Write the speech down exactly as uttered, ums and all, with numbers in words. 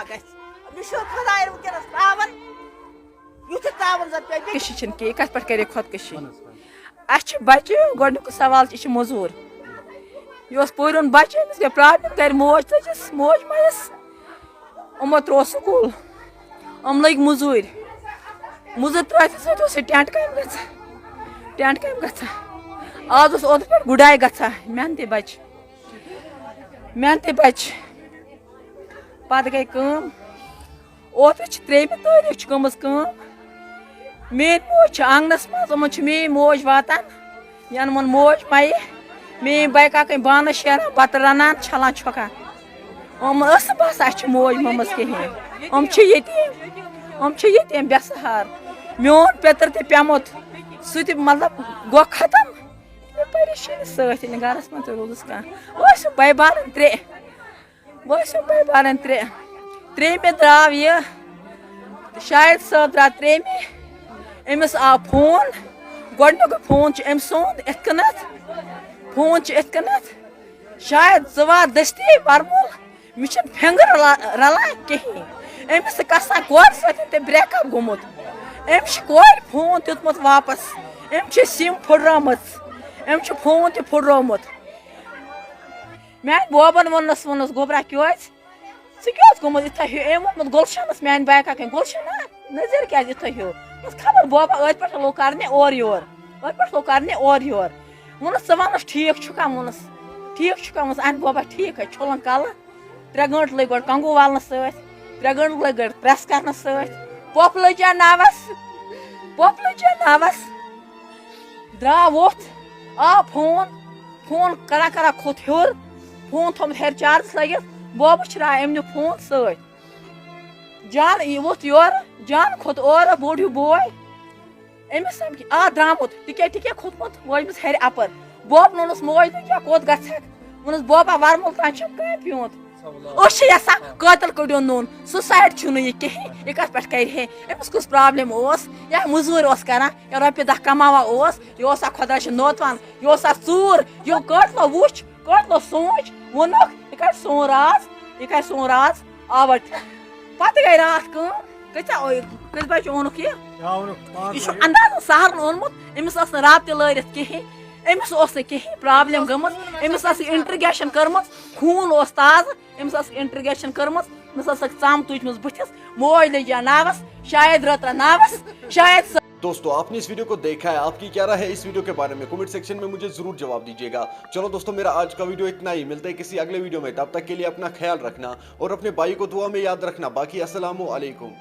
گژھِ۔ أمِس چھُ خۄداے وٕنکیٚنَس ترٛاوان، یُتھ یہِ ترٛاوان زَن پیٚیہِ بیٚیہِ۔ خۄدکٔشی چھِنہٕ کینٛہہ، یہِ کَتھ پٮ۪ٹھ کَرِ خۄدکٔشی؟ اَسہِ چھِ بَچہِ، گۄڈٕنیُک سوال چھِ، یہِ چھِ مٔزوٗر۔ یہِ اوس پوٚرُن بَچہِ، أمِس گٔے پرٛابلِم، گَرِ موج تٔجِس، موج مَیَس۔ یِمو ترٛوو سکوٗل، یِم لٔگۍ مٔزوٗرۍ۔ مٔزوٗرۍ ترٛٲوِتھ ہسا اوس یہِ ٹٮ۪نٛٹ کامہِ گژھان، ٹٮ۪نٛٹ کامہِ گژھان۔ آز اوس اوترٕ پٮ۪ٹھ گُڈاے گژھان، محنتی بَچہِ، محنتی بَچہِ۔ پَتہٕ گٔے کٲم، اوترٕ چھِ ترٛیٚیِمہِ تٲریٖخ چھِ گٔمٕژ کٲم۔ میٛٲنۍ موج چھِ آنٛگنَس منٛز، یِمَن چھِ میٛٲنۍ موج واتان، یَنہٕ ووٚن موج مَیہِ، میٛٲنۍ بَے کاکَنۍ بانَس شیران، بَتہٕ رَنان، چھَلان چھۄکان۔ یِم ٲس نہٕ باسان اَسہِ چھِ موج مٔمٕژ کِہیٖنۍ۔ یِم چھِ ییٚتیٖم، یِم چھِ ییٚتیٖم بے سہار۔ میون پیٚتٕر تہِ پیوٚمُت، سُہ تہِ مطلب گوٚو ختم۔ یہِ پریشٲنی سۭتۍ نہٕ گرس منٛز تہِ روٗدُس کانٛہہ۔ ٲسِم بٲے بارٕنۍ ترٛےٚ، بہٕ ٲسِم بٲے بارٕنۍ ترٛےٚ۔ ترٛیٚیِمہِ درٛاو یہِ، شاہد صٲب درٛاو ترٛیٚیِمہِ۔ أمِس آو فون، گۄڈٕنیُک فون چھُ أمۍ سُنٛد، یِتھ کٔنٮ۪تھ فون چھُ یِتھ کٔنٮ۪تھ۔ شاید ژٕ وات دٔستی ورمُل، مےٚ چھُنہٕ فِنگر رلا-، رلان کِہیٖنۍ۔ أمِس چھِ کسان کورِ سۭتۍ تہِ break up گوٚمُت۔ أمِس چھِ کورِ فون دیُتمُت واپس۔ أمۍ چھِ سِم پھُٹرٲومٕژ۔ أمۍ چھِ فون تہِ پھُٹروومُت۔ میٛانہِ بوبن ووٚننس، ووٚننس، "گوٚبرا کیٛازِ؟ ژٕ کیٛازِ گوٚمُت یِتھے ہیوٗ؟" أمۍ ووٚنمُت گُلشنس، میٛانہِ بایہِ کاکٮ۪ن، "گُلشن ہا، نذیٖر کیٛازِ یِتھے ہیوٗ؟" دوٚپمَس، "خبر بابا، أتھۍ پٮ۪ٹھ لوٚگ کرنہِ اورٕ یورٕ، أتھۍ پٮ۪ٹھ لوٚگ کرنہِ اورٕ یورٕ۔" ووٚنُس، "ژٕ وَنُس ٹھیٖک چھُکھا؟" ووٚنُس، "ٹھیٖک چھُکھا؟" ووٚنُس، "اَہَن بابا، ٹھیٖک حظ چھُ۔" چھوٚلُن کَلہٕ، ترٛےٚ گٲنٛٹہٕ لٔگۍ گۄڈٕ کنٛگوٗ والنَس سۭتۍ، ترٛےٚ گٲنٛٹہٕ لٔگۍ گۄڈٕ پرٛٮ۪س کرنَس سۭتۍ، پۄپھ لٔج یا نَوَس، پۄپھ لٔج یا نَوَس۔ درٛاو ووٚتھ، آو فون، فون کران کران کھوٚت ہیوٚر، فون تھوٚمُت ہیٚرِ چارجَس لٲگِتھ، بابا چھُ درٛاو أمۍ نیوٗ فون سۭتۍ۔ جان یہِ ووٚتھ یورٕ، جان کھوٚت اورٕ، بوٚڑ ہیوٗ بوے۔ أمِس سَمکھ آ درٛامُت، ٹِکے ٹِکے کھوٚتمُت، وٲجمٕژ ہیٚرِ اَپَر۔ بابن ووٚنُس، "موج، نہٕ کیٛاہ، کوٚت گژھکھ؟" ووٚنُس، "بابا، وَرمُل تام چھُم کامہِ پیوٗنٛت۔" أسۍ چھِ یَژھان قٲتِل کٔڑِو نوٚن، suicide چھُنہٕ یہِ کِہیٖنۍ، یہِ کَتھ پٮ۪ٹھ کَرِ ہے؟ أمِس کُس problem اوس؟ یا مٔزوٗرۍ اوس کَران، یا رۄپیہِ دَہ کَماوان اوس، یہِ اوسا خۄداے سُنٛد نوتوان، یہِ اوسا ژوٗر، یہِ قٲتلو وُچھ، قٲتلو سوٗنٛچ، ووٚنُکھ، یہِ کَرِ سون راز، یہِ کَرِ سون راز آوَٹ۔ پَتہٕ گٔے راتھ کٲم، کۭژاہ، کٔژِ بَجہِ اوٚنُکھ یہِ؟ یہِ چھُ اندازَن سہرن اوٚنمُت، أمِس ٲس نہٕ راتھ تہِ لٲرِتھ کِہیٖنۍ، أمِس اوس نہٕ کِہیٖنۍ problem گٔمٕژ، أمِس ٲس injection کٔرمٕژ، خوٗن اوس تازٕ، أمِس ٲس injection کٔرمٕژ، أمِس ٲسٕکھ ژَم تُجمٕژ بٕتھِس، موج لٔج یا ناوَس، شاید رٲترا ناوَس، شاید سۄ۔ दोस्तों, आपने इस वीडियो को देखा है, आपकी क्या राय है इस वीडियो के बारे में? कमेंट सेक्शन में मुझे जरूर जवाब दीजिएगा। चलो दोस्तों, मेरा आज का वीडियो इतना ही, मिलते हैं किसी अगले वीडियो में, तब तक के लिए अपना ख्याल रखना और अपने भाई को दुआ में याद रखना। बाकी अस्सलाम वालेकुम।